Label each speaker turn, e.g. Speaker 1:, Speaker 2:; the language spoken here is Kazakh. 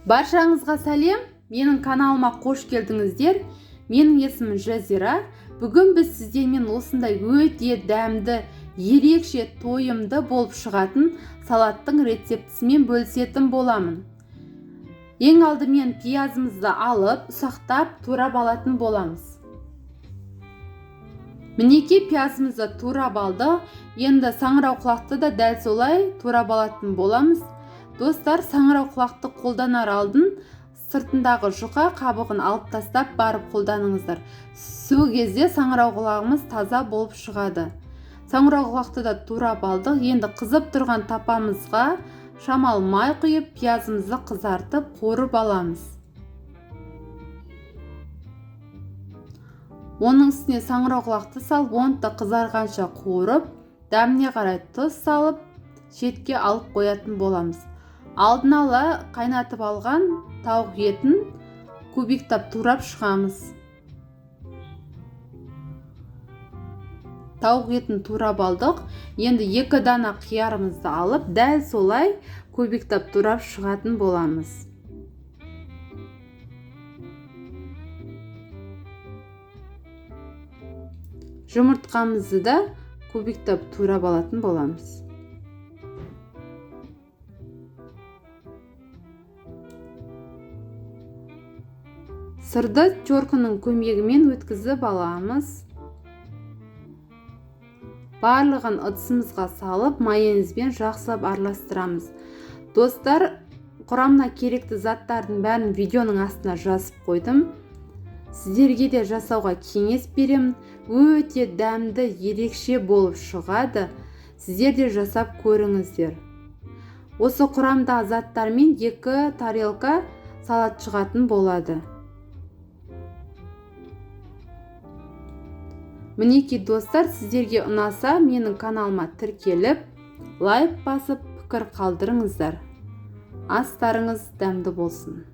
Speaker 1: Баршаңызға сәлем, менің каналыма қош келдіңіздер. Менің есімім Жазира. Бүгін біз сіздермен осындай өте дәмді, ерекше тойымды болып шығатын салаттың рецептісімен бөлісетін боламын. Ең алдымен пиязымызды алып, ұсақтап турап алатын боламыз. Мінекей пиязымызды турап алдық. Енді саңырауқұлақты да дәл солай турап алатын боламыз. Достар, саңырауқұлақты қолданар алдын сыртындағы жұқа қабығын алып тастап барып қолданыңыздар. Сол кезде саңырауқұлағымыз таза болып шығады. Саңырауқұлақты да турап алдық. Енді қызып тұрған тапамызға шамалы май құйып, пиязымызды қызартып қуырып аламыз. Оның үстіне саңырауқұлақты салып, оны да қызарғанша қуырып, дәміне қарай тұз салып, шетке алып қоятын боламыз. Алдын ала қайнатып алған тауық етін кубиктап турап шығамыз. Тауық етін турап алдық. Енді 2 дана қиярымызды алып, дәл солай кубиктап турап шығатын боламыз. Жұмыртқамызды да кубиктап турап алатын боламыз. Сырды терканың көмегімен өткізіп аламыз. Барлығын ыдысымызға салып, майонезбен жақсылап араластырамыз. Достар, құрамына керекті заттардың бәрін видеоның астына жазып қойдым. Сіздерге де жасауға кеңес беремін. Өте дәмді, ерекше болып шығады. Сіздер де жасап көріңіздер. Осы құрамдағы заттармен 2 тарелка салат шығатын болады. Мінекей достар, сіздерге ұнаса менің каналыма тіркеліп, лайк басып, пікір қалдырыңыздар. Астарыңыз дәмді болсын.